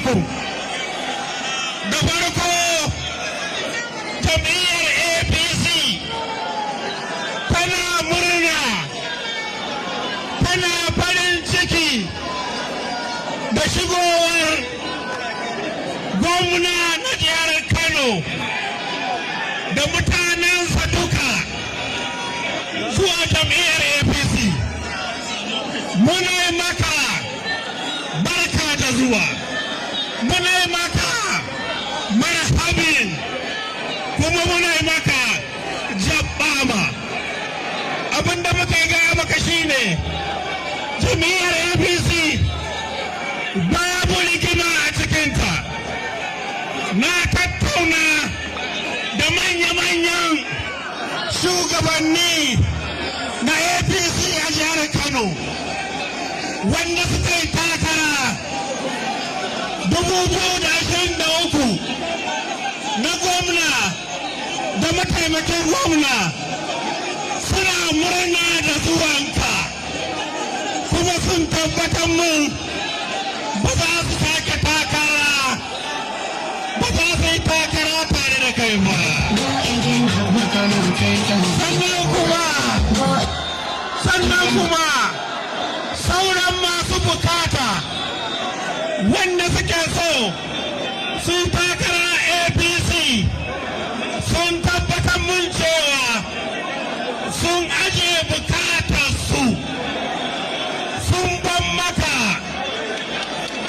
Alaikum. Da farko, jam'iyyar APC tana murna, tana farin ciki da shigowar gwamna na jihar Kano da mutanensa duka zuwa jam'iyyar APC. Muna yi maka barka da zuwa, muna yi maka marhabin, kuma muna yi maka jabbama. Abinda muka gaya maka shine jam'iyyar APC babu rigima a cikinta. Na tattauna da manya-manyan shugabanni na APC a jihar Kano wanda suka yi takara 2023 na gwamna da mataimakin gwamna. Suna murna da zuwanka, kuma sun tabbatar mun ba za su sake takara ba, za su yi takara tare da kai ba. Sannan kuma sauran masu bukata wanda suke so su yi takara APC sun tabbatar mun cewa sun aje bukatar su, sun ban maka.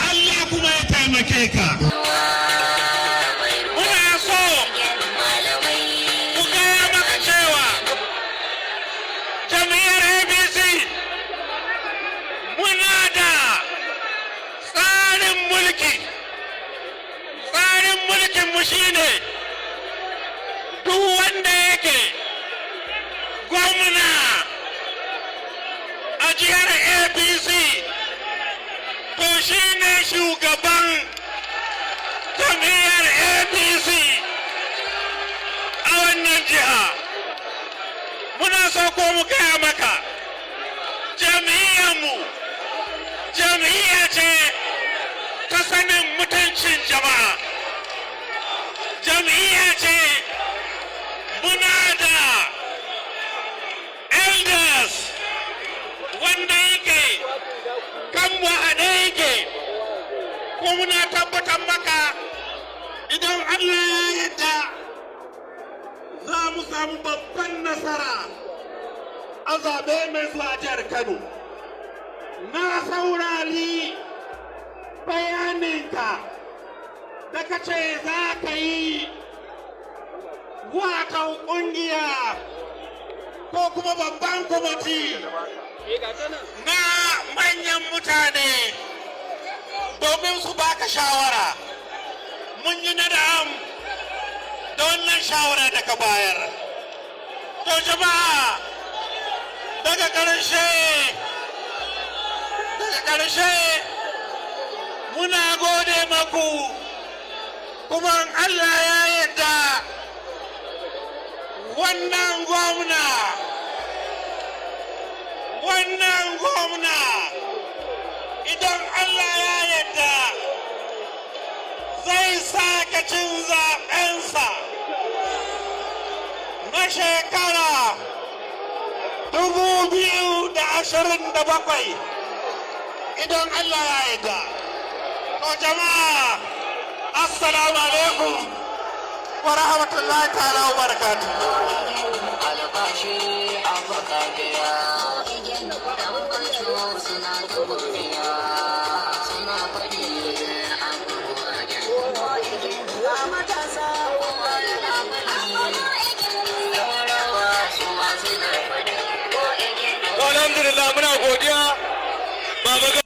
Allah kuma ya taimake ka. Muna so mu gaya maka cewa jam'iyyar APC muna da tsarin mulki. Tsarin mulkinmu shine duk wanda yake gwamna a jihar APC, to shine shugaban jam'iyyar APC a wannan jiha. Muna so ko mu gaya maka, jam'iyyarmu jam'iyya ce ta sanin mutuncin jama'a. Jam'iyya ce muna da elders wanda yake kan mu haɗe yake, ko muna tabbatar maka, idan Allah ya yarda, za mu samu babban nasara a zaɓe mai zuwa jihar Kano. Na saurari bayaninka da ka ce za ka yi wato ƙungiya ko kuma babban kwamiti na manyan mutane domin su baka shawara. Mun yi na'am da wannan shawara da ka bayar. To jama'a, daga ƙarshe muna gode maku, kuma Allah ya yarda, wannan gwamna, idan Allah ya yarda, zai sake cin zaɓensa na shekara 2027, idan Allah ya yarda. To jama'a, assalamu alaikum wa rahmatullahi ta'ala wa barakatuh. Albashi an baka biya, suna ta godiya, suna faɗi an matasa, kowa yana faɗi, rawa su ma suna faɗi. Alhamdulillah, muna godiya, Baba.